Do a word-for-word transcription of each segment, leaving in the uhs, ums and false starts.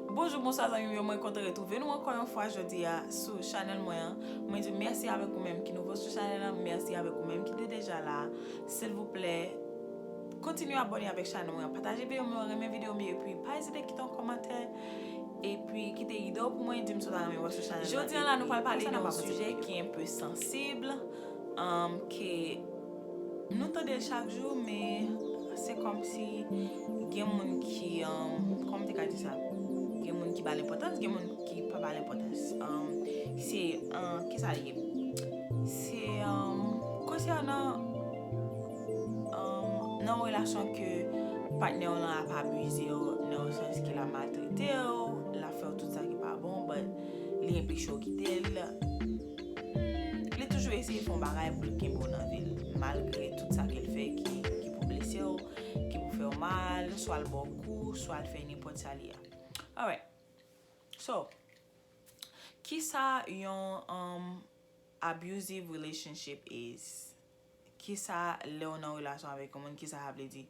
Bonjou, bonswa zanmi m yo, mwen kontan retwouve nou ankò yon fwa jodi a sou chanèl mwen an. Mwen di mèsi avèk ou menm ki nouvo sou chanèl la, mèsi avèk ou menm ki te deja la. Silvouplè, kontinye abòne avèk chanèl mwen an, pataje videyo m yo, renmen videyo m yo, epi pa ezite kite yon kòmantè, epi kite ide w pou mwen, di m sa w ta renmen wè sou chanèl la. Jodi a la, nou pral pale de yon sijè ki enpe sansib, um, ke nou tande l chak jou, men se kòmsi gen moun ki, um, kòman m te ka di sa? Gen moun ki ba l enpòtans, gen moun ki pa ba l enpòtans. Um, se, um, kisa l ye? Se, um, konsènan, um, nan yon relasyon ke patnè w lan ap abize w, nan yon sans ke l ap maltrete w, l ap fè w tout sa ki pa bon, but li enpeche w kite l. Hmm, li toujou eseye fè yon bagay pou l kenbe w nan vi l, malgre tout sa ke l fè ki, ki pou blese w, ki pou fè w mal, swa l ba w kou, swa l fè nenpòt sa li ye. Alright. So, kisa yon, um, abusive relationship is? Kisa lè w nan relasyon avèk yon moun, kisa sa vle di?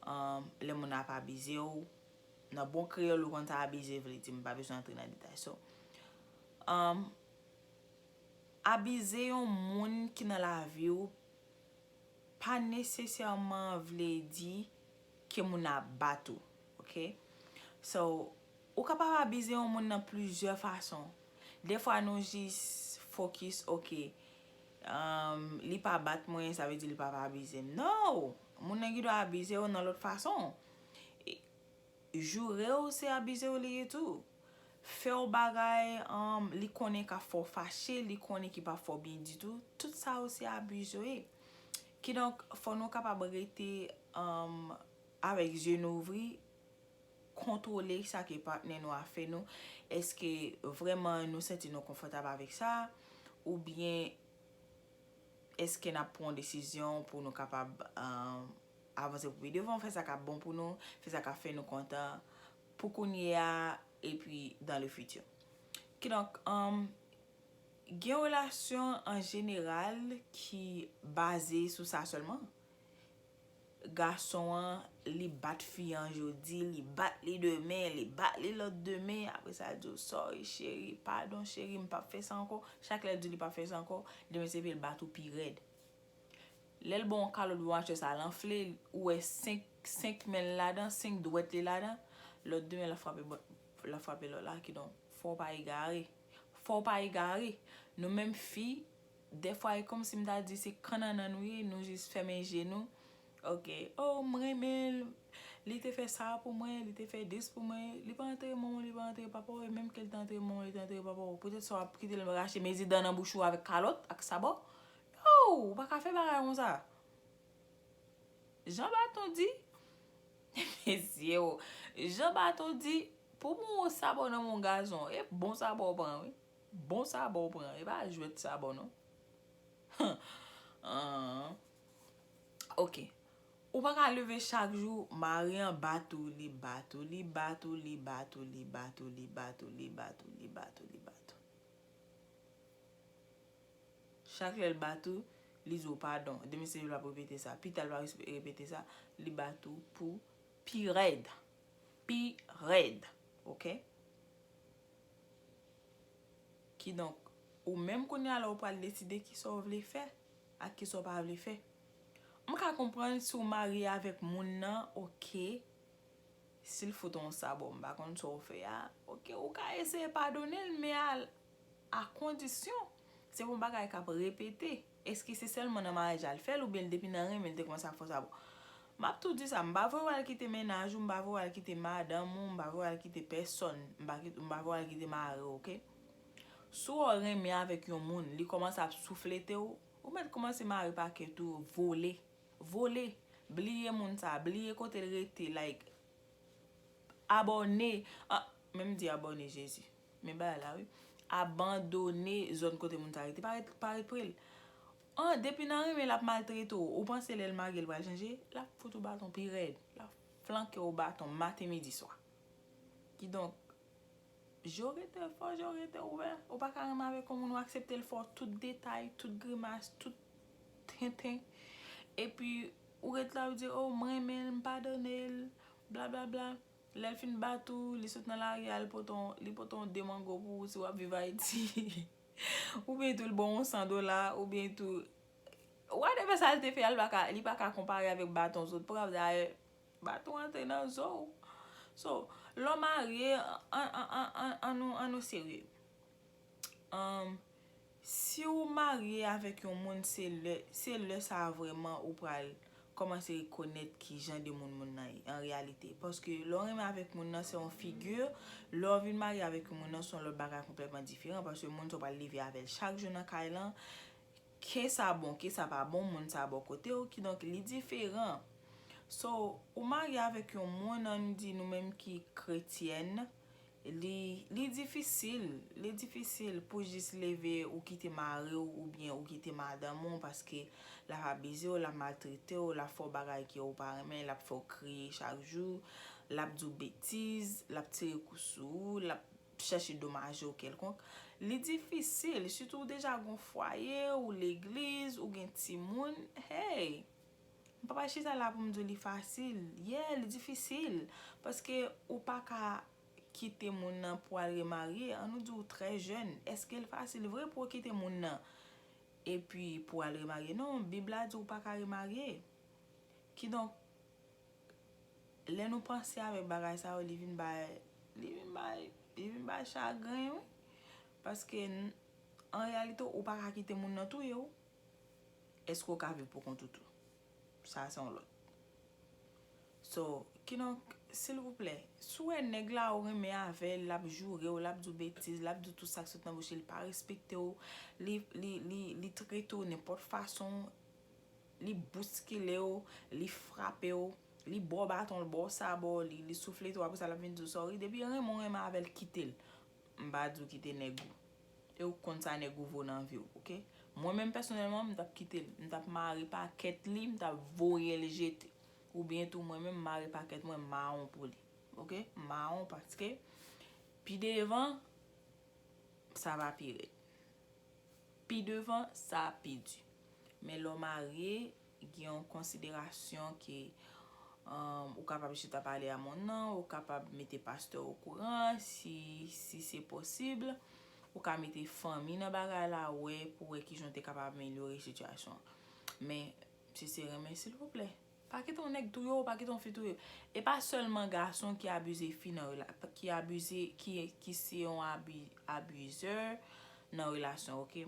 Um, lè moun nan ap abize w, nan bon kreyòl, ou konn sa abize vle di, m pa bezwen antre nan detay. So, um, abize yon moun ki nan lavi w pa nesesèman vle di ke moun nan ap bat ou, oke? So, ou kapab abize yon moun nan plizyè fason. Dèfwa nou jis fokis, oke, um, li pa bat mwen, sa vle di li pa, pa abize m. No! Moun nan gen dwa abize w nan lòt fason. E, joure w, se abize w li ye tou. Fè w bagay, um, li konnen k ap fè w fache, li konnen ki p ap fè w byen ditou. Tout sa yo se abize yo ye. Kidonk, fò nou kapab rete, um, avèk zye nou ouvri, kontwole sa ke patnè nou a fè nou. Èske vrèman nou santi nou konfòtab avèk sa? Oubyen èske n ap pran yon desizyon pou nou kapab, um, avanse pou pi devan, fè sa k ap bon pou nou, fè sa k ap fè nou kontan pou kounye a, epi dans le futur. Kidonk, um, gen relasyon an jeneral ki baze sou sa sèlman. Gason an, li bat fi an jodi, li bat li demen, li bat li lòt demen, apre sa l di w, "Sorry, cheri, padon, cheri, m p ap fè sa ankò." Chak lè l di w li p ap fè sa ankò, demen se vre l bat ou pi rèd. Lè l ba w yon kalòt, bon, mattress la l anfle, ou wè senk, senk men l ladan, senk dwèt li ladan, lòt demen l ap frape bò-, l ap frape lòt la, kidonk, fò w pa egare. Fò w pa egare. Nou menm fi, dèfwa, e kòmsi m ta di se kannannan nou ye, nou jis fèmen je nou. Oke, oh, m renmen l, li te fè sa pou mwen, li te fè dis pou mwen, li pa antre manman w, li pa antre papa w, e menm ke l te antre manman w, li te antre papa w, poutèt sa w ap kite l rache mezi dan nan bouch ou avèk kalòt ak sabò? No, ou pa ka fè bagay konsa. Jan Baton di, mesye o, Jan Baton di, pou m wè yon sabò nan men yon gason, e bon sabò w pran, wi. Bon sabò w pran, e pa jwèt sabò non. Ahn. Oke. Ou pa ka leve chak jou, mari an bat ou, li bat ou, li bat ou, li bat ou, li bat ou, li bat ou, li bat ou, li bat ou, li bat ou. Chak lè l bat ou, li di w padon. Demen se li p ap repete sa. Pita l va res-, repete sa. Li bat ou pou pi rèd. Pi rèd. Oke? Kidonk, ou menm kounye a la, ou pral deside kisa w vle fè ak kisa w pa vle fè. M ka konprann si w marye avèk moun nan, oke, si l fout ou yon sabò, m pa konn sa w fè a, oke, ou ka eseye padone l, men a, a kondisyon se yon bagay k ap repete. Èske se sèlman nan maryaj la l fè l, oubyen l depi nan renmen l te kòmanse ap fè w sabò? M ap tou di sa, m pa vle w al kite mennaj ou, m pa vle w al kite madanm ou, m pa vle w al kite pèsòn, m pa kit-, m pa vle w al kite mari w, oke? Si w renmen avèk yon moun, li kòmanse ap souflete w, ou mèt kòmanse mare pakèt ou, vole. Vole. Bliye moun sa, bliye kote l rete, like, abòne. Ah, men m di abòne, Jezi. Men bagay la, wi. Abandone zòn kote moun sa rete. Pa ret, pa ret pre l. An, depi nan renmen l ap maltrete w, ou panse lè l mage l pral chanje? L ap fout ou baton pi rèd. L ap flanke w baton maten, midi, swa. Kidonk, je w rete, fò je w rete ouvè. Ou pa ka renmen avèk yon moun, ou aksepte l fè w tout detay, tout grimas, tout tenten. Epi, ou ret la, ou di, "Oh, m renmen l, m padone l, blablabla." lè l fin bat ou, li sot nan lari a, li pote yon, li pote yon de mango pou ou si w ap viv Ayiti. Oubyen tou, li ba w yon san dola, oubyen tou, whatever sa l te fè a, li pa ka, li pa ka konpare avèk baton zòt pran. Dayè, baton antre nan zo w. So, lè w marye, an, an, an, an, an nou, an nou serye. Um, si w marye avèk yon moun, se lè, se lè sa a vrèman ou pral kòmanse rekonèt ki jan de moun moun nan ye, an reyalite. Paske lè w renmen avèk moun nan, se yon figi, lè w vin marye avèk yon moun nan, se yon lòt bagay konplètman diferan, paske moun sa w pral leve avè l chak jou nan kay lan, ke sa bon, ke sa pa bon, moun sa bò kote w, kidonk li diferan. So, ou marye avèk yon moun, ann di nou menm ki kretyèn, li, li difisil, li difisil pou jis leve ou kite mari w oubyen ou kite madanm ou paske l ap abize w, l ap maltrete w, l ap fè w bagay ke ou pa renmen, l ap fè w kriye chak jou, l ap di w betiz, l ap tire kou sou ou, l ap chèche domaje w kèlkonk. Li difisil, sitou ou deja gon fwaye, ou legliz, ou gen timoun, hey! M pa pral chita la pou m di w li fasil. Yeah, li difisil. Paske ou pa ka kite moun nan pou al remarye. An nou di w trè jèn. Èske l fasil vre pou w kite moun nan epi pou w al remarye? Non, Bib la di w pa ka remarye. Kidonk, lè nou panse avèk bagay sa yo, li vin bay, li vin bay, li vin bay chagren, wi. Paske, n-, an reyalite, ou pa ka kite moun nan touye w. Èske w ka viv pou kont ou tou? Sa, se yon lòt. So, kidonk, silvouplè, si w wè nèg la ou renmen avè l, l ap joure w, l ap di w betiz, l ap di w tout sa k sot nan bouch li, li pa respekte w, li, li, li, li trete w nenpòt fason, li bouskile w, li frape w, li ba w baton, li ba w sabò, li, li souflete w, apre sa l ap vin di w sorry. Depi renmen w renmen avè l, kite l. M pa di w kite nèg ou. E ou konn sa nèg ou vo nan vi w, oke? Mwen menm pèsonèlman, m t ap kite l. M t ap mare pakèt li, m t ap voye l jete. Oubyen tou mwen menm, m mare pakèt mwen, m mawon pou li. Oke? M mawon paske pi devan, sa va pi rèd. Pi devan, sa ap pi di. Men lè w marye, gen yon konsiderasyon ke, um, ou kapab chita pale a moun nan, ou kapab mete pastè okouran, si, si se posib. Ou ka mete fanmi nan bagay la, wè, pou wè kijan w te kapab amelyore sitiyasyon an. Men, si se renmen, silvouplè, pa kite yon nèg touye w, pa kite yon fi touye w. E pa sèlman gason ki abize fi nan rela-, ki abize, ki, ki se yon abi-, abizè nan relasyon, oke?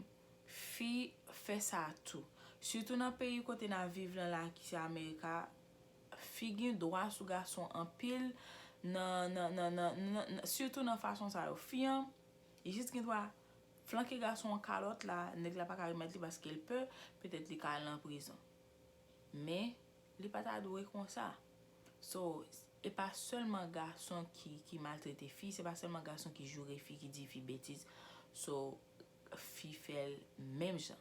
Fi fè sa tou. Sitou nan peyi kote n ap viv lan la, ki se Amerika, fi gen dwa sou gason anpil nan, nan, nan, nan, nan, nan, sitou nan fason sa yo. Fi an, li jis gen dwa flanke gason an kalòt la, nèg la pa ka remèt li paske l pè, petèt li ka al nan prizon. Men, li pa ta dwe konsa. So, e pa sèlman gason ki, ki maltrete fi, se pa sèlman gason ki joure fi, ki di fi betiz. So, fi fè l menm jan.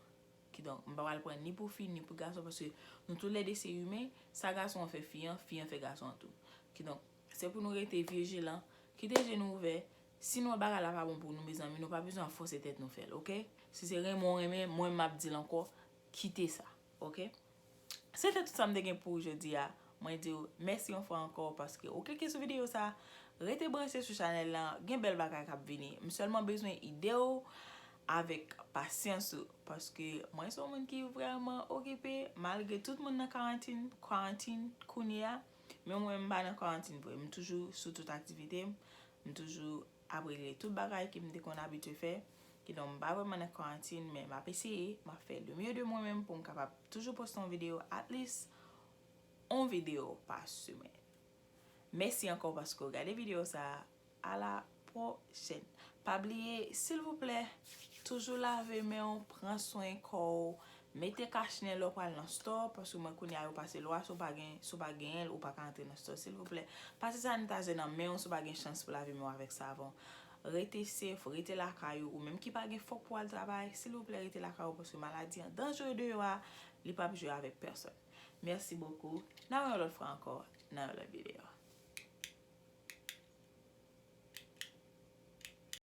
Kidonk, m pa pral pran ni pou fi, ni pou gason, paske nou toulède se imen, sa gason an fè fi an, fi an fè gason an tou. Kidonk, se pou nou rete vijilan, kite je nou ouvè. Si nou wè bagay la pa bon pou nou, mezanmi, nou pa bezwen ap fòse tèt nou fè l, oke? Si se renmen w renmen, mwen m ap di l ankò, kite sa, oke? Se te tout sa m te gen pou ou jodi a. Mwen di w mèsi yon fwa ankò paske ou klike sou videyo sa. Rete branche sou chanèl lan, gen bèl bagay k ap vini. M sèlman bezwen ide w avèk pasyans ou paske mwen se yon moun ki vrèman okipe malgre tout moun nan karantin, karantin kounye a. Men mwen m pa nan karantin vre, m toujou sou tout aktivite m, m toujou ap regle tout bagay ke m te konn abitye fè. Kidonk, m pa vrèman nan karantin, men m ap eseye, m ap fè le mieux de mwen menm pou m kapab toujou poste yon videyo, at least, yon videyo pa semèn. Mèsi ankò paske w gade videyo sa a. A la pwochèn. Pa bliye, silvouplè, toujou lave men w, pran swen kò w, mete kachnen lè w pral nan store, paske mwen kounye a yo pase lwa, si w pa gen, si w pa genyen l, ou pa ka antre nan store, silvouplè. Pase sanitizè nan men w, si w pa gen chans pou lave men w avèk savon. Rete safe, rete lakay ou, ou menm ki pa gen fòk pou al travay, silvouplè, rete lakay ou, paske maladi an danjere deyò a, li p ap jwe avèk pèsòn. Merci beaucoup. N a wè yon lòt fwa ankò nan yon lòt videyo.